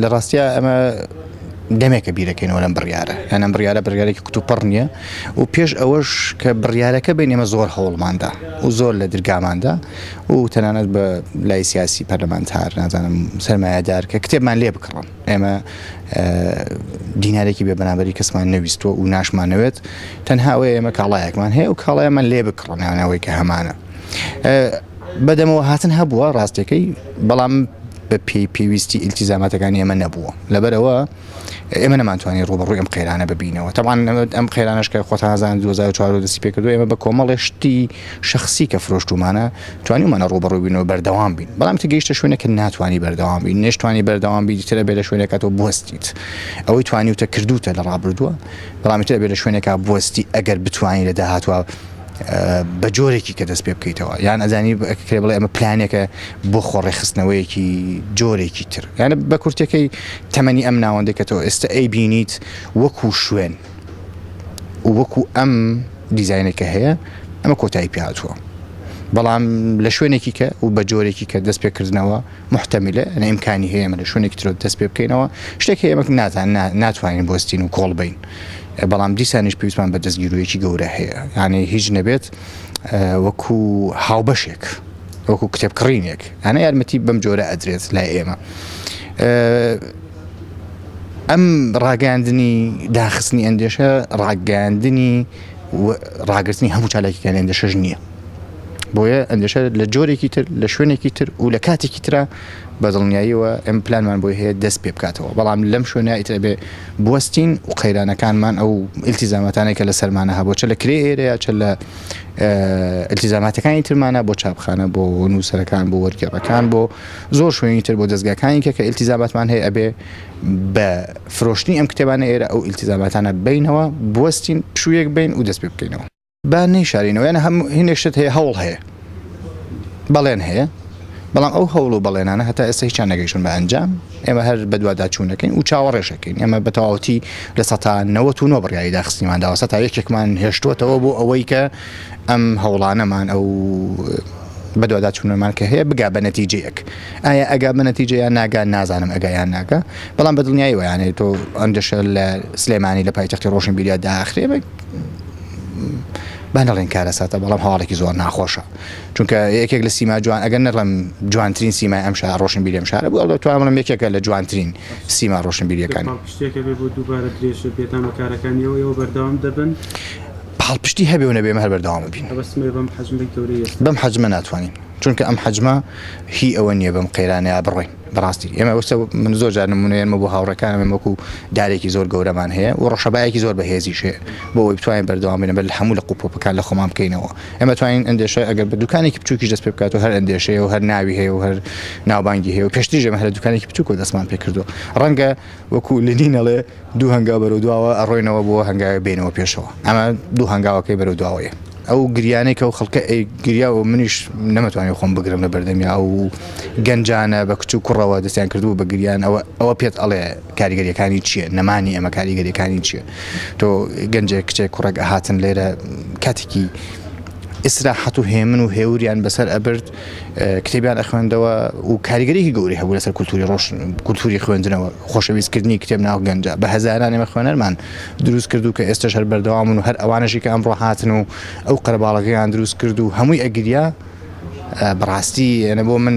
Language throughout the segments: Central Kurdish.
لە ڕاستیا ئەمە دەمێکە بیرەکەینەوە لەم بڕیارە یان ئەم بڕیارە بڕیارێکی کوتوپڕ نییە و پێش ئەوەش کە بڕیارەکە بین ئێمە زۆر هەوڵماندا و زۆر لە درگاماندا و تەنانەت بە لای سیاسی پەرلەمانتار نازانم سەرمایەدار کە کتێبمان لێ بکڕن ئێمە دینارێکی بێ بەنابەری کەسمان نەویستووە و ناشمانەوێت تەنها ئەوەیە ئێمە کاڵایەکمان هەیە و کاڵایەمان لێ بکڕن یانەوەی کە هەمانە بەدەمەوە هاتن هەبووە ڕاستەکەی بەڵام بە پێی پێویستی ئیلتیزاماتەکانی ئێمە نەبووە لەبەرەوە ئێمە نەمانتوانی ڕووبەڕووی ئەم قەیرانە ببینەوە تەبعەن ئەم قەیرانەش کە خۆتان ئەزانن 2004 دەستی پێکردو ئێمە بە کۆمەڵێ شتی شخصی کە فرۆشتومانە توانیومانە ڕووبەڕووی بینەوە بەردەوام بین بەڵام تە گەیشتە شوێنێک کە ناتوانی بەردەوام بین نێشتوانی بەردەوام بی ترە بێ لە شوێنێکا تۆ بوەستیت ئەوەی توانیوتە کردوتە لە ڕابردووە بەڵام تر بێ لە شوێنێکا بوەستی ئەگەر بتوانی لە داهاتوە بە جۆرێکی کە دەست پێ بکەیتەوە یان ئەزانی کرێ بڵێ ئەمە پلانێکە بۆ خۆڕێخستنەوەیەکی جۆرێکی تر یانە بە کورتەکەی تەمەنی ئەم ناوەندێک کە تۆ ئێستا ئەی بینیت وەکو شوێن و وەکو ئەم دیزینێکە هەیە ئەمە کۆتایی پێهاتووە بەڵام لە شوێنێکی کە و بە جۆرێکی کە دەست پێکردنەوە موحتەمیلە یانی ئیمکانی هەیە ئێمە لە شوێنێکی ترەوە دەست پێ بکەینەوە شتێک هەیە ئێمە ناتان ناتوانین بوەستین و کۆڵ بین بەڵام دیسانیش پێویستمان بە دەستگیرویەکی گەورە هەیە یعنی هیچ نەبێت وەکو هاوبەشێک وەکو کتێب کڕینێک ئەە یارمەتی بەم جۆرە ئەدرێت لای ئێمە ئەم ڕاگەاندنی داخستنی ئەندێشە ڕاگەاندنی ڕاگرتنی هەموو چالاکیەکانی ئەندێشەش نییە بۆیە ئەندێشە لە جۆرێکی تر لە شوێنێکی تر و لە کاتێکی ترا بە دڵنیاییەوە ئەم پلانمان بۆی هەیە دەست پێ بکاتەوە بەڵام لەم شوێنە ئیتر ئەبێ بوەستین و قەیرانەکانمان ئەو ئیلتیزاماتانەی کە لەسەرمانە هەبوو چە لە کرێ ئێرەیە چە لە ئیلتیزاماتەکانی ترمانە بۆ چاپخانە بۆ نووسەرەکان بۆ وەرگێڕەکان بۆ زۆر شوێنی تر بۆ دەستگاکانی کە کە ئیلتیزاماتمان هەیە ئەبێ بە فرۆشتنی ئەم کتێبانە ئێرە ئەو ئیلتیزاماتانە بینەوە بوەستین پشوویەک بین و دەست پێ بکەینەوە. با نەیشارینەوە یانە هەم هینێک شت هەیە هەوڵ هەیە بەڵێن هەیە بەڵام ئەو هەوڵ و بەڵێنانە هەتا ئێستا هیچیان نەگەیشتون بە ئەنجام ئێمە هەر بەدواداچوونەکەین و چاوەڕێشەکەین ئێمە بە تەواوەتی لە سەتا 99 بڕیاری داخستنیمان داوە سەتا یەکێکمان هێشتووەتەوە بۆ ئەوەی کە ئەم هەوڵانەمان ئەو بەدواداچوونەمان کە هەیە بگا بە نەتیجەیەک ئایا ئەگا بە نەتیجە یان ناگا نازانم ئەگا یان ناگا بەڵام بە دڵنیاییەوە یانێ تۆ ئەندەشە لە سلێمانی لە پایتەختی ڕۆشنبیریا داخرێ با نەڵێن کارەساتە بەڵام هەواڵێکی زۆر ناخۆشە چونکە یەکێک لە سیما جوان ئەگەر نەڵێم جوانترین سیمای ئەم شار ڕۆشنبیری ئەم شارە بوو ئەڵێ توانم بڵێم یەکێکە لە جوانترین سیما ڕۆشنبیریەکان. پاڵپشتیەک هەبێ بۆ دووبارە درێژە پێدان بە کارەکانیەوە ئێوە بەردەوام دەبن؟ پاڵپشتی هەبێ و نەبێ ئێمە هەر بەردەوام ئەبین. مەبەستم ئەوەیە بەم حەجمەی گەورەی ئێستا. بەم حەجمە ناتوانین چونکە ئەم حەجمە هی ئەوە نییە بەم قەیرانەیا بڕۆین. بەڕاستی ئێمە ئەوسە من زۆر جار نمونەیەنمە بۆ هاوڕێکانم ئێمە وەکو دارێکی زۆر گەورەمان هەیە و ڕەشەبایەکی زۆر بەهێزیش هەیە بۆ ئەوەی بتوانین بەردەوام بین بەر لە هەموو لق و پۆپەکان لە خۆمان بکەینەوە ئێمە توانین ئەندێشە ئەگەر بە دوکانێکی بچووکیش دەست پێ بکات و هەر ئەندێشەیە و هەر ناوی هەیە و هەر ناوبانگی هەیە و پێشتریش ئێمە هەر لە دوکانێکی بچووکەوە دەستمان پێ کردووە ڕەنگە وەکو لنین ئەڵێ دوو هەنگاو بەرەو دواوە ئەڕۆینەوە بۆ هەنگاوێک بێینەوە پێشەوە ئەمە دوو هەنگاوەکەی بەرەو دواوەیە ئەو گریانەی کە ئەو خەڵکە ئەی گریا و منیش نەمەتوانی خۆم بگرم لە بەردەمیا ئەو گەنجانە بە کچ و کوڕەوە دەستیان کردبوو بە گریان ئەوە ئەوە پێت ئەڵێ کاریگەریەکانی چییە نەمانی ئەمە کاریگەریەکانی چییە تۆ گەنجێک کچێک کوڕێک ئەهاتن لێرە کاتێکی ئیسراحەت و هێمن و هێوریان بەسەر ئەبرد کتێبیان ئەخوێندەوە و کاریگەریی گەورەی هەبوو لەسەر کولتوری ڕۆشن کولتوری خوێندنەوە خۆشەویستکردنی کتێب ناو گەنجە بە هەزاران ئێمە خوێنەرمان دروست کرد و کە ئێستش هەر بەردەوامن و هەر ئەوانەشی کە ئەمڕۆ هاتن و ئەو قەرەباڵغیان دروست کرد و هەمووی ئەگریا بەڕاستی ئەنە بۆ من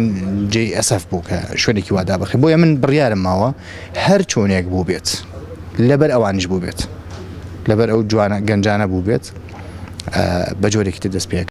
جێی ئەسەف بوو کە شوێنێکی وا دابخرێ بۆیە من بڕیارم ماوە هەر چۆنێک بوو بێت لەبەر ئەوانیش بوو بێت لەبەر ئەو جوانە گەنجانە بوو بێت بە جۆرێکی تر دەست پێ.